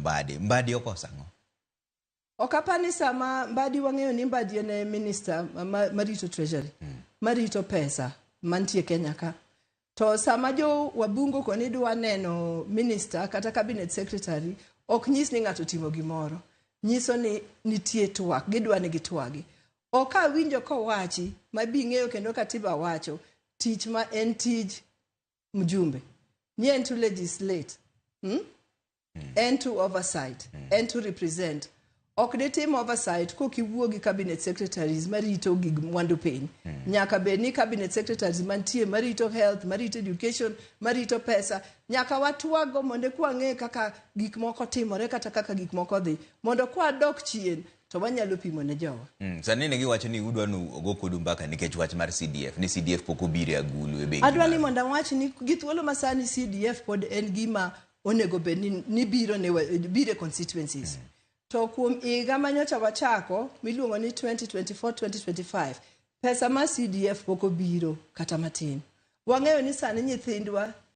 Mbadi. Mbadi okoso ang'o? Ok apar ni sama Mbadi, wang'eyo ni Mbadi en e minister marito treasury, marito pesa mantie Kenya ka. To sama jo wabungo koni dwa neno minister kata cabinet secretary, ok nyis ni ng'ato timo gimoro. Nyiso ni nitie twak, gidwa ni gitwagi. Ok awinjo kowachi ma bi ng'eyo kendo katiba wacho tich ma en tij mjumbe ni en to legislate, En to oversight, en to represent. Ok ditim oversight kok iwuo gi cabinet secretaries marito gig mwandu piny. Nyaka bed ni cabinet secretaries mantie marito health, marito education, marito pesa, nyaka watwago mondo eka wang'e kaka gik moko timore kata kaka gik moko dhi, mondo kwadok chien to wanyalo pimo ne jowa. Sani ne giwacho ni udwa ni ogo kodu mbaka nikech wach mar CDF, ni CDF pok obiro e agulu e bengi. Adwa ni mondo awach ni gi thuolo masani CDF pod en gima onego bed ni biro ne biro e constituencies. To kuom higa manyocha wachako miluongo ni 2024-2025, pesa mar CDF pok obiro kata matin. Wang'eyo ni sani nyithindwa